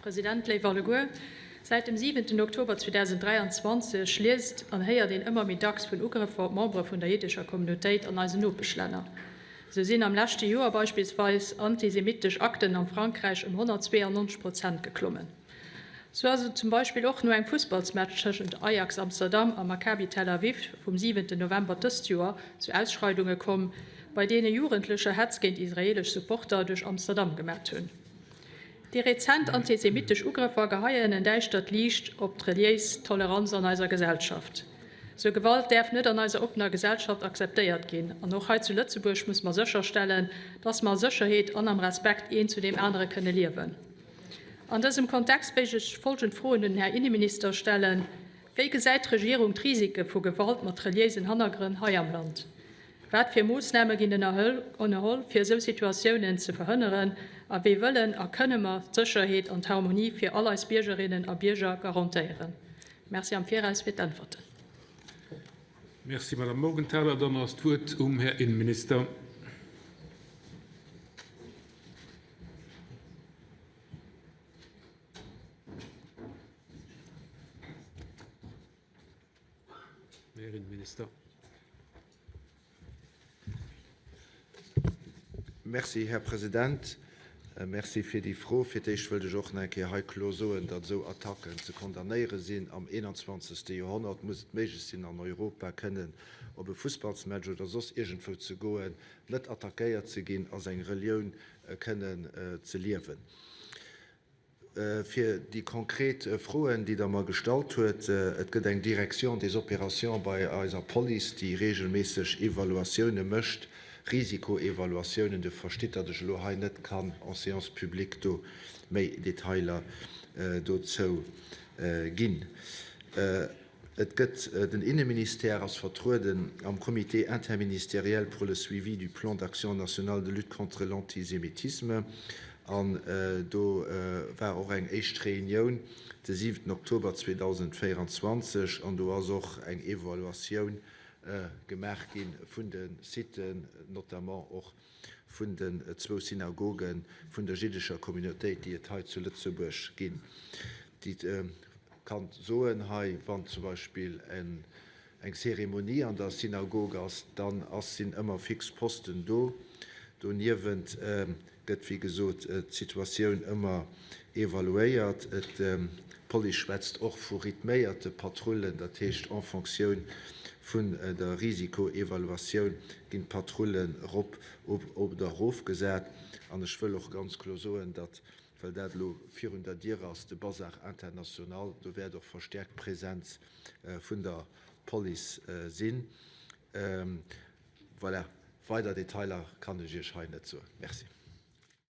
President, léif alleguer, säit dem siwenten Oktober 2023 liest an héiert een ëmmer méi dacks vun Ugrëffer op Membere vun der jiddescher Communautéit an eisen Nopeschlänner. Sou sinn am leschte Joer beispillsweis antisemittesch Akten am Frankräich ëm 192 Prozent geklommen. Sou ass et zum Beispill och no engem Fussballsmatch tëschent Ajax Amsterdam a Maccabi Tel Aviv vum siwenten November dëst Joer zu Ausschreidunge komm, bei deene Jugendlecher Hetz géint israeelesch Supporter duerch Amsterdam gemat hunn. Déi rezent antisemittesch Ugrëffer geheien en däischtert Liicht op d'reliéis Toleranz an eiser Gesellschaft. Sou Gewalt däerf net an eiser oppener Gesellschaft akzeptéiert ginn. An och hei zu Lëtzebuerg muss mer sécherstellen, dass mer a Sécherheet an am Respekt een zu deem anere kënne liewen. An dësem Kontext wéilt ech folgend Froen un den Här Inneminister stellen, Wéi gesäit d'Regierung d'Risike vu Gewalt mat reliéisen Hannergrënn hei am Land? Wat fir Moossname ginn ënnerholl, fir esou Situatiounen ze verhënneren? A wéi wëllen a kënne mer d'Sécherheet an d'Harmonie fir all eis Biergerinnen a Bierger garantéieren? Merci am Viraus fir d'Äntwerten. Merci, Madame Morgenthaler. Dann ass d'Wuert um Här Innenminister. Här Innenminister. Merci, Här President. Merci fir déi Fro. Fir d'éischt wëllt ech och nach eng Kéier hei kloer soen, datt esou Attacken ze condamnéiere sinn. Am 21. Joerhonnert muss et méiglech sinn, an Europa kënnen op e Fussballsmatch oder soss iergendwou ze goen, net attackéiert ze ginn a seng Relioun kënnen ze liewen. Fir déi konkret Froen, déi Der mer gestallt huet, Et gëtt eng Direction des opérations bei eiser Police, déi regelméisseg Evaluatioune mécht, Risikoevaluatiounen. Dir verstitt, datt ech elo hei net kann en séance publique do méi Detailer dozou ginn. Et gëtt, den Inneministère ass vertrueden am Comité interministériel pour le suivi du plan d'action national de lutte contre l'antisémitisme an do war och eng éischt Reunioun de siwenten Oktober 2024 an do ass och eng Evaluatioun gemaach gi vun de Siten, notamment och vun den zwou Synagoge vun der jiddescher Communautéit, déi et hei zu Lëtzebuerg ginn. Déi kann soen hei, wann zum Beispill eng Zeremonie an der Synagog ass, dann ass sinn ëmmer fix Posten do. Doniewent gëtt, wéi gesot, d'Situatioun ëmmer evaluéiert. D'Police schwätzt och vu rythméierte Patrullen, dat heescht en Fonctioun vun der Risikoevaluatioun ginn d'Patrullen erop oder erofgesat. An ech wëll och ganz kloer soen, datt, well dat elo virun der Dier ass, de Bazar international, do wäert och verstäerkt Präsenz vun der Police sinn. Voilà, weider Detailer kann ech Iech hei net soen. Merci.